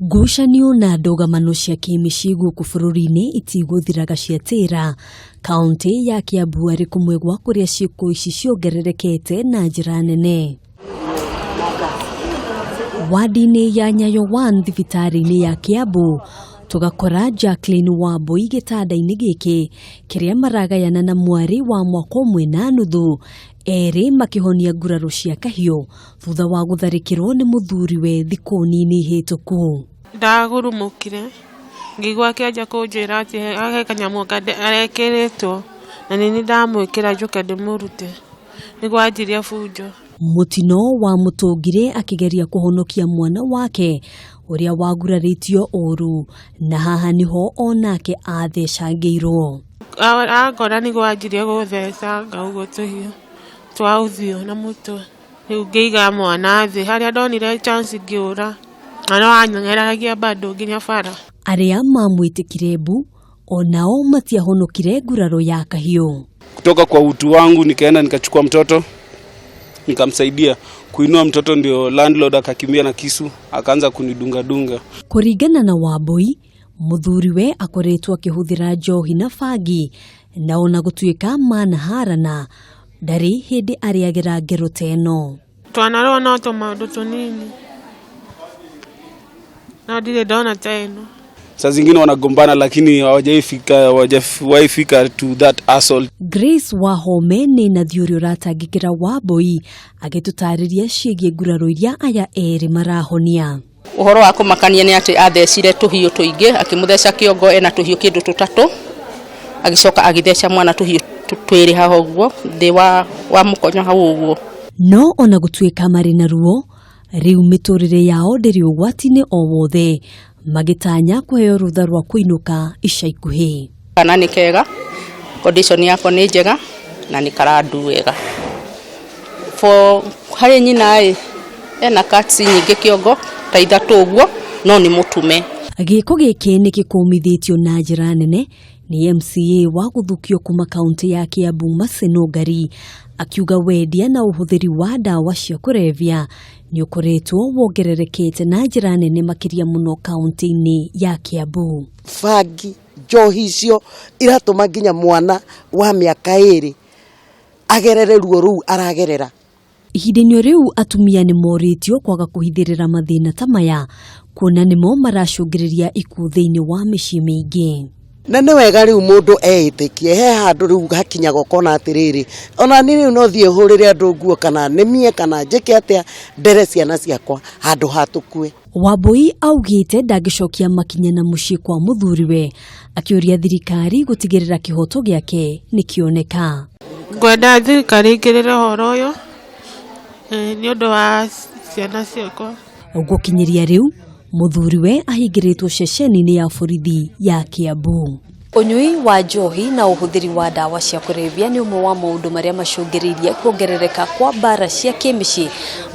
Ngucanio na ndũgamano cia kĩmĩciĩ gũkũ bũrũri-inĩ itigũthiraga ciatĩra. Kaũntĩ ya Kiambu arĩ kũmwe gwa kũrĩa ciĩko ici ciongererekete na njĩra nene. Wadi-inĩ ya Nyayo 1 thibitarĩ-inĩ ya Kiambu tũgakora Jacqueline Wambui gĩtanda-inĩ gĩkĩ kĩrĩa maragayana na mwarĩ wa mwaka ũmwe na nuthu, erĩ makĩhonia nguraro cia kahiũ thutha wa gũtharĩkĩrwo nĩ mũthuriwe thikũ nini hĩtũku. Ndagurumũkire ngĩigua akĩanjia kũnjĩra atĩ he kanyamũ arekĩrĩtwo na nĩ niĩ ndamwĩkĩra njũke ndĩmũrute, nĩguo anjirie bunjo. Mũtino wa mũtũngire akĩgeria kũhonokia mwana wake ũrĩa wagurarĩtio ũru, na haha nĩho onake athecangĩirwo. Angora nĩguo anjirie gũthecanga ũguo tũhiũ twa ũthiũ na mũtwe. Rĩu ngĩiga mwana thĩ, harĩa ndonire chance ngĩũra, na no anyeng'eragia bado nginya bara. Arĩa mamwĩtĩkire mbu onao matiahonokire nguraro ya kahiũ. Kutoka kwa utu wangu nikaenda nikachukua mtoto nikamsaidia kuinua mtoto, ndio landlord akakimbia na kisu akaanza kunidunga dunga. Kũringana na Wambui, mũthuriwe akoretwo akĩhũthĩra njohi na bangi, na ona gũtuĩka manaharana ndarĩ hĩndĩ arĩagĩra ngero ta ĩno. Twanarũa no tũmaũndũ tũnini, no ndirĩ ndona ta ĩno. Saa zingine wanagombana lakini hawajawahi fika to that assault. Grace Wahome nĩ nathi ũrĩa ũratangĩkĩra Wambui agĩtũtarĩria ciĩgiĩ nguraro iria aya erĩ marahonia. Ũhoro wa kũmakania nĩ atĩ athecire tũhiũ tũingĩ, akĩmũtheca kĩongo ena tũhiũ kĩndũ tũtatũ, agĩcoka agĩtheca mwana tũhiũ twĩrĩ haha ũguo thĩ wa mũkonyo hau ũguo. No ona gũtuĩka marĩ na ruo, rĩu mĩtũrĩre yao ndĩrĩ ũgwati-inĩ o wothe, magĩtanya kũheo rũtha rwa kũinũka ica ikuhĩ. Kana nĩ kega, condition yako nĩ njega na nĩ karandu wega. For harĩ nyina ĩ, ena cuts nyingĩ kĩongo ta ithatũ ũguo, no nĩ mũtume. Gĩko gĩkĩ nĩ gĩkũmithĩtio na njĩra nene nĩ MCA wa gũthukio kuma kaunti ya Kiambu Mercy Nũngari, akiuga wendia na ũhũthĩri wa ndawa cia kũrebia nĩ ũkoretwo wongererekete na njĩra nene makĩria mũno kaunti-inĩ ya Kiambu. Bangi njohi icio iratũma nginya mwana wa mĩaka 2 agerere ruo rũu aragerera. Ihinda-inĩ rĩu atumia nĩ morĩtio kwaga kũhithĩrĩra mathĩna ta maya, kuona nĩmo maracũngĩrĩria ikuũ thĩinĩ wa mĩciĩ mĩingĩ. Na nĩ wega rĩu mũndũ eĩtĩkie, he handũ rĩu hakinyaga ũkona atĩrĩrĩ, ona niĩ rĩu no thiĩ hũrĩre andũ nguo kana nĩmie kana njĩke atĩa ndere ciana ciakwa handũ ha tũkue. Wambui augĩte ndangĩcokia makinya na mũciĩ kwa mũthuriwe, akĩũria thirikari gũtigĩrĩra kĩhoto gĩake nĩkĩoneka. Ngwenda thirikari ĩingĩrĩre ũhoro ũyũ nĩ ũndũ wa ciana ciakwa. Gũkinyĩria rĩu mũthuriwe ahingĩrĩtwo ceceni-inĩ ya borithi ya Kiambu. Ũnyui wa njohi na ũhũthĩri wa ndawa cia kũrebia nĩ ũmwe wa maũndũ marĩa macũngĩrĩirie kuongerereka kwa mbara cia kĩmĩciĩ.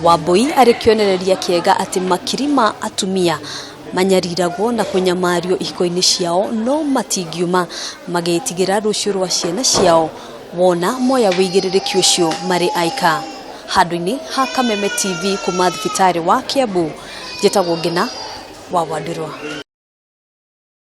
Wambui arĩ kĩonereria kĩega atĩ makiri ma atumia manyariragwo na kũnyamario ihiko-inĩ ciao no matingiuma magĩtigĩra rũciũ rwa ciana ciao wona moya wĩigĩrĩrĩki ũcio marĩ aika. Handũ-inĩ ha Kameme TV kuma thibitarĩ wa Kiambu, njĩtagwo Ngina wa Wandũrwa.